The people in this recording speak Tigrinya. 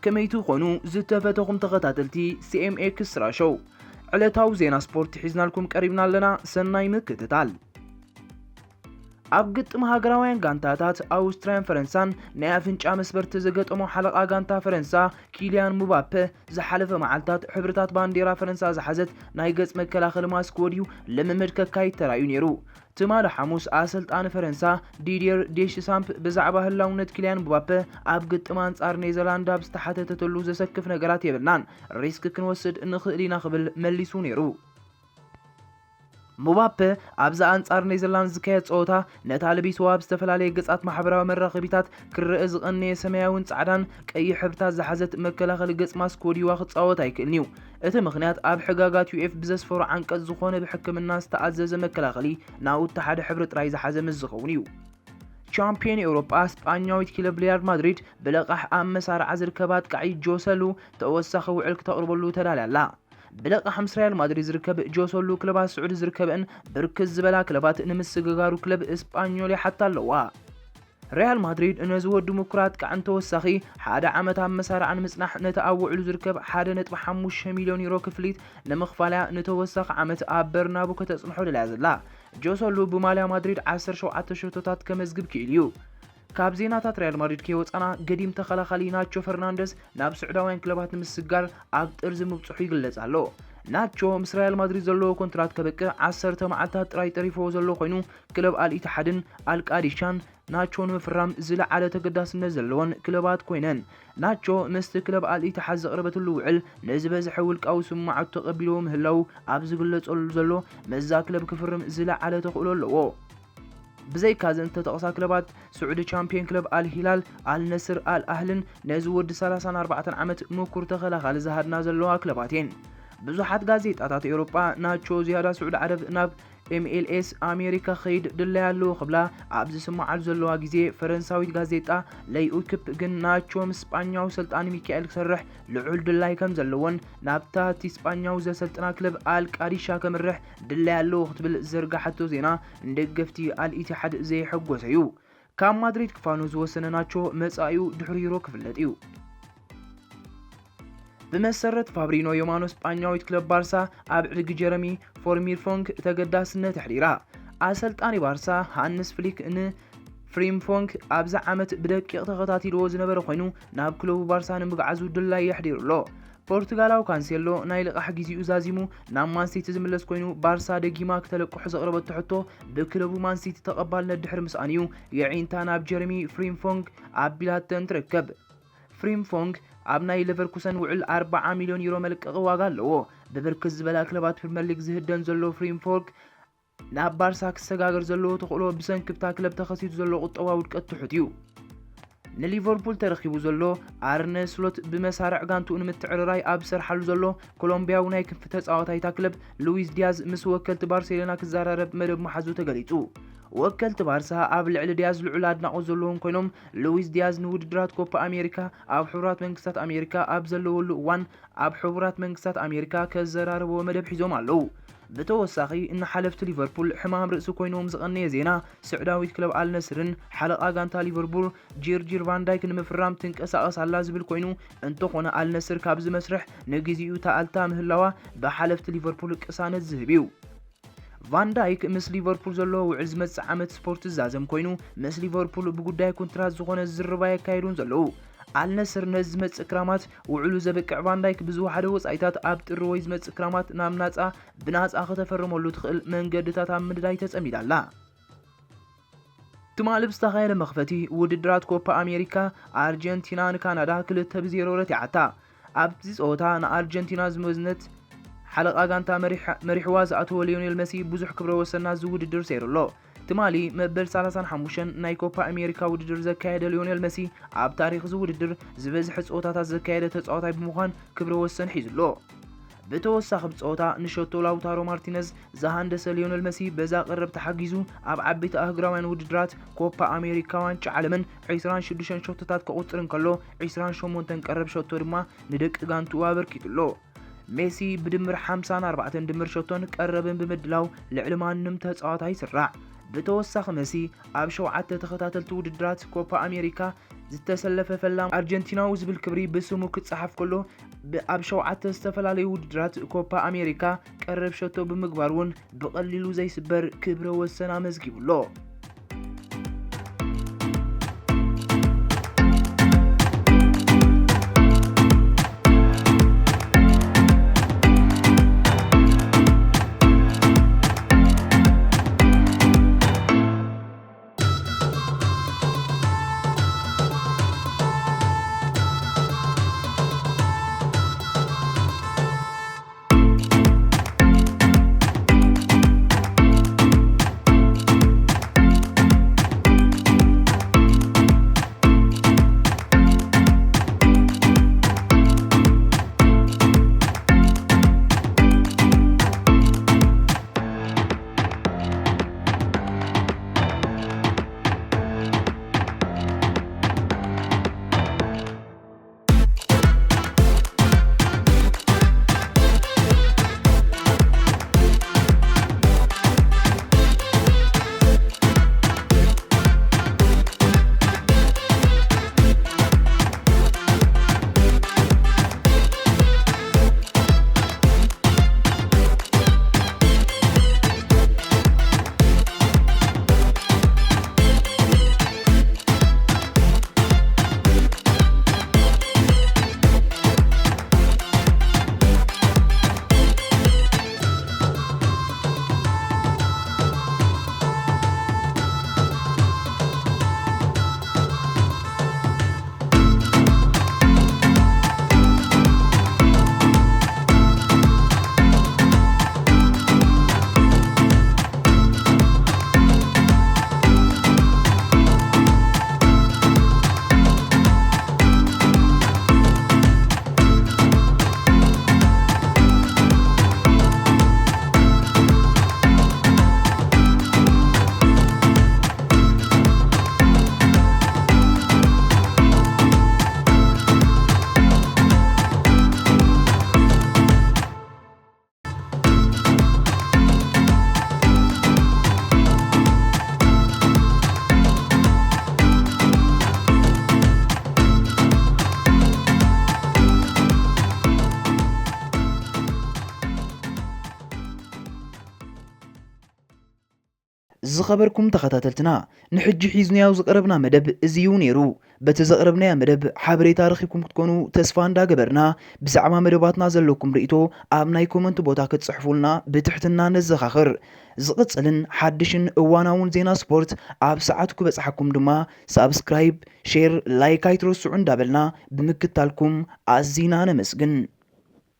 ከመይ ትኾኑ ዝተፈተኹም ተኸታተልቲ C M X ስራ ሾው? ዕለታዊ ዜና ስፖርት ሒዝናልኩም ቀሪብና ኣለና። ሰናይ ምክትታል። ኣብ ግጥም ሃገራውያን ጋንታታት ኣውስትርያን ፈረንሳን ናይ ኣፍንጫ መስበርቲ ዘገጠሞ ሓለቓ ጋንታ ፈረንሳ ኪልያን ሙባፔ ዝሓለፈ መዓልታት ሕብርታት ባንዴራ ፈረንሳ ዝሓዘት ናይ ገጽ መከላኸሊ ማስክ ወድዩ ልምምድ ከካይድ ተራእዩ ነይሩ። ትማሊ ሓሙስ ኣሰልጣኒ ፈረንሳ ዲድየር ዴሽሳምፕ ብዛዕባ ህላውነት ኪልያን ሙባፔ ኣብ ግጥም ኣንጻር ኔዘርላንድ ኣብ ዝተሓተተሉ ዘሰክፍ ነገራት የብልናን፣ ሪስክ ክንወስድ ንኽእል ኢና ክብል መሊሱ ነይሩ። ሙባፔ ኣብዛ ኣንጻር ኔዘርላንድ ዝካየድ ጸወታ ነታ ለቢስዋ ኣብ ዝተፈላለየ ገጻት ማሕበራዊ መራኸቢታት ክረአ ዝቐነየ ሰማያውን ጻዕዳን ቀይሕ ሕብርታት ዝሓዘት መከላኸሊ ገጽ ማስክ ወዲዋ ክጻወት ኣይክእልን እዩ። እቲ ምኽንያት ኣብ ሕጋጋት U F ብዘስፈሮ ዓንቀጽ ዝኾነ ብሕክምና ዝተኣዘዘ መከላኸሊ ናውቲ ሓደ ሕብሪ ጥራይ ዝሓዘ ምስ ዝኸውን እዩ። ቻምፒዮን ኤውሮጳ ስጳኛዊት ክለብ ሪያል ማድሪድ ብለቓሕ ኣብ መሳርዓ ዝርከብ ኣጥቃዒ ጆሰሉ ተወሳኺ ውዕል ክተቕርበሉ ተዳልያ ኣላ። ብለቓሕ ምስ ሪያል ማድሪድ ዝርከብ ጆሰሉ ክለባት ስዑዲ ዝርከበን ብርክት ዝበላ ክለባት ንምስግጋሩ ክለብ እስጳኞል ይሓታ ኣለዋ። ሪያል ማድሪድ ነዚ ወዲ ምኩር ኣጥቃዕን ተወሳኺ ሓደ ዓመት ኣብ መሳርዓ ንምጽናሕ ነቲ ኣብ ውዕሉ ዝርከብ ሓደ ነጥቢ ሓሙሽተ ሚልዮን ዩሮ ክፍሊት ንምኽፋልያ ንተወሳኺ ዓመት ኣብ በርናቡ ከተጽንሖ ደልያ ዘላ። ጆሰሉ ብማልያ ማድሪድ ዓሰርተ ሸውዓተ ሸቶታት ከመዝግብ ክኢሉ እዩ። ካብ ዜናታት ሪያል ማድሪድ ከይወጻና፣ ገዲም ተኸላኻሊ ናቾ ፈርናንደስ ናብ ስዑዳውያን ክለባት ንምስግጋር ኣብ ጥርዚ ምብጽሑ ይግለጽ ኣሎ። ናቾ ምስ ሪያል ማድሪድ ዘለዎ ኮንትራት ከበቅዕ ዓሰርተ መዓልታት ጥራይ ተሪፍዎ ዘሎ ኮይኑ፣ ክለብ ኣል ኢትሓድን ኣል ቃዲሻን ናቾ ንምፍራም ዝለዓለ ተገዳስነት ዘለወን ክለባት ኮይነን፣ ናቾ ምስቲ ክለብ ኣል ኢትሓድ ዘቕረበትሉ ውዕል ንዝበዝሐ ውልቃዊ ስምምዓቱ ተቐቢልዎ ምህላዉ ኣብ ዝግለጸሉ ዘሎ፣ ምስዛ ክለብ ክፍርም ዝለዓለ ተኽእሎ ኣለዎ። ብዘይካዚ እንተጠቕሳ ክለባት ስዑዲ ቻምፒዮን ክለብ ኣል ሂላል፣ ኣል ነስር፣ ኣል ኣህልን ነዚ ወዲ ሰላሳን ኣርባዕተን ዓመት ምኩር ተኸላኻሊ ዝሃድና ዘለዋ ክለባት እየን። ብዙሓት ጋዜጣታት ኤውሮጳ ናቾ ዝያዳ ስዑዲ ዓረብ ናብ M L S ኣሜሪካ ክኸይድ ድላይ ኣለዎ ክብላ ኣብ ዝስምዓሉ ዘለዋ ግዜ፣ ፈረንሳዊት ጋዜጣ ለይኡክፕ ግን ናቾ ምስ ስጳኛዊ ሰልጣኒ ሚካኤል ክሰርሕ ልዑል ድላይ ከም ዘለዎን ናብታ እቲ ስጳኛዊ ዘሰልጥና ክለብ ኣል ቃዲሻ ከምርሕ ድላይ ኣለዎ ክትብል ዘርጋሓቶ ዜና ንደገፍቲ ኣል ኢትሓድ ዘየሐጎሰ እዩ። ካብ ማድሪድ ክፋኖ ዝወሰነ ናቾ መጻኢኡ ድሕሪ ዩሮ ክፍለጥ እዩ። ብመሰረት ፋብሪኖ ዮማኖ ስጳኛዊት ክለብ ባርሳ ኣብ ዕድጊ ጀረሚ ፎርሚርፎንግ ተገዳስነት ኣሕዲራ። ኣሰልጣኒ ባርሳ ሃንስ ፍሊክ ን ፍሪምፎንግ ኣብዚ ዓመት ብደቂቕ ተኸታቲልዎ ዝነበረ ኮይኑ ናብ ክለቡ ባርሳ ንምግዓዙ ድላይ የሕዲሩ ኣሎ። ፖርቱጋላዊ ካንሴሎ ናይ ልቓሕ ግዜኡ ዛዚሙ ናብ ማንሲቲ ዝምለስ ኮይኑ፣ ባርሳ ደጊማ ክተለቅሖ ዘቕረበቶ ሕቶ ብክለቡ ማንሲቲ ተቐባልነት ድሕሪ ምስኣን እዩ የዒንታ ናብ ጀረሚ ፍሪምፎንግ ኣቢላተን ትርከብ። ፍሪምፎንግ ኣብ ናይ ሌቨርኩሰን ውዕል ኣርብዓ ሚልዮን ዩሮ መልቀቒ ዋጋ ኣለዎ። ብብርክት ዝበላ ክለባት ፕሪምየር ሊግ ዝህደን ዘሎ ፍሪምፎንግ ናብ ባርሳ ክሰጋገር ዘለዎ ተኽእሎ ብሰንኪ እታ ክለብ ተኸሲቱ ዘሎ ቁጠባዊ ውድቀት ትሑት እዩ። ንሊቨርፑል ተረኪቡ ዘሎ ኣርነ ስሎት ብመሳርዕ ጋንትኡ ንምትዕርራይ ኣብ ዝሰርሓሉ ዘሎ ኮሎምቢያዊ ናይ ክንፊ ተጻዋታይ እታ ክለብ ሉዊስ ዲያዝ ምስ ወከልቲ ባርሴሎና ክዘራረብ መደብ ምሓዙ ተገሊጹ። ወከልቲ ባርሳ ኣብ ልዕሊ ዲያዝ ልዑል ኣድናቖት ዘለዎም ኮይኖም፣ ሉዊስ ዲያዝ ንውድድራት ኮፓ ኣሜሪካ ኣብ ሕቡራት መንግስታት ኣሜሪካ ኣብ ዘለወሉ እዋን ኣብ ሕቡራት መንግስታት ኣሜሪካ ከዘራርብዎ መደብ ሒዞም ኣለዉ። ብተወሳኺ፣ ንሓለፍቲ ሊቨርፑል ሕማም ርእሲ ኮይንዎም ዝቐነየ ዜና፣ ስዑዳዊት ክለብ ኣልነስርን ሓለቓ ጋንታ ሊቨርፑል ጂርጂር ቫንዳይክ ንምፍራም ትንቀሳቐስ ኣላ ዝብል ኮይኑ፣ እንተኾነ ኣልነስር ካብዚ መስርሕ ንግዜኡ ተኣልታ ምህላዋ ብሓለፍቲ ሊቨርፑል ቅሳነት ዝህብ እዩ። ቫንዳይክ ምስ ሊቨርፑል ዘለዎ ውዕል ዝመጽእ ዓመት ስፖርት ዝዛዘም ኮይኑ፣ ምስ ሊቨርፑል ብጉዳይ ኮንትራት ዝኾነ ዝርርብ ኣየካየዱን ዘለዉ። ኣልነስር ነዚ ዝመጽእ ክራማት ውዕሉ ዘብቅዕ ቫንዳይክ ብዝወሓደ ወጻኢታት ኣብ ጥሪ ወይ ዝመጽእ ክራማት ናብ ናጻ ብናጻ ከተፈርመሉ ትኽእል መንገድታት ኣብ ምድላይ ተጸሚዳ ኣላ። ትማሊ ብዝተኻየደ መኽፈቲ ውድድራት ኮፓ ኣሜሪካ፣ ኣርጀንቲና ንካናዳ ክልተ ብዜሮ ረቲዓታ። ኣብዚ ጸወታ ንኣርጀንቲና ዝመዝነት ሓለቓ ጋንታ መሪሕ-፣ መሪሕዋ ዝኣተወ ሊዮኔል መሲ ብዙሕ ክብረ ወሰን ናዚ ውድድር ሰይሩ ኣሎ። ትማሊ መበል ሰላሳን ሓሙሽተን ናይ ኮፓ ኣሜሪካ ውድድር ዘካየደ ሊዮኔል መሲ ኣብ ታሪኽ እዚ ውድድር ዝበዝሐ ጸወታታት ዘካየደ ተጻዋታይ ብምዃን ክብረ ወሰን ሒዙ ኣሎ። ብተወሳኺ ብጸወታ ንሸቶ ላውታሮ ማርቲነዝ ዝሃንደሰ ሊዮኔል መሲ በዛ ቀረብ ተሓጊዙ ኣብ ዓበይቲ ኣህጉራውያን ውድድራት ኮፓ ኣሜሪካ ዋንጫ ዓለምን ዕስራን ሽዱሽተን ሸቶታት ከቑጽር እንከሎ ዕስራን ሸሞንተን ቀረብ ሸቶ ድማ ንደቂ ጋንትኡ ኣበርኪቱ ኣሎ። ሜሲ ብድምር ሓምሳን ኣርባዕተን ድምር ሸቶን ቀረብን ብምድላው ልዕሊ ማንም ተጻዋታይ ይስራዕ። ብተወሳኺ መሲ ኣብ ሸውዓተ ተኸታተልቲ ውድድራት ኮፓ ኣሜሪካ ዝተሰለፈ ፈላም ኣርጀንቲናዊ ዝብል ክብሪ ብስሙ ክጸሓፍ ከሎ፣ ብ-፣ ኣብ ሸውዓተ ዝተፈላለዩ ውድድራት ኮፓ ኣሜሪካ ቀረብ ሸቶ ብምግባር እውን ብቐሊሉ ዘይስበር ክብረ ወሰን ኣመዝጊቡ ኣሎ። ዝኸበርኩም ተኸታተልትና፣ ንሕጂ ሒዝናዮ ዝቐረብና መደብ እዚ እዩ ነይሩ። በቲ ዘቕረብናዮ መደብ ሓበሬታ ረኺብኩም ክትኮኑ ተስፋ እንዳገበርና፣ ብዛዕባ መደባትና ዘለኩም ርእይቶ ኣብ ናይ ኮመንት ቦታ ክትጽሕፉልና ብትሕትና ነዘኻኽር። ዝቕጽልን ሓድሽን እዋናውን ዜና ስፖርት ኣብ ሰዓቱ ክበጽሓኩም ድማ ሳብስክራይብ፣ ሼር፣ ላይክ ኣይትረስዑ እንዳበልና ብምክታልኩም ኣዚና ነመስግን።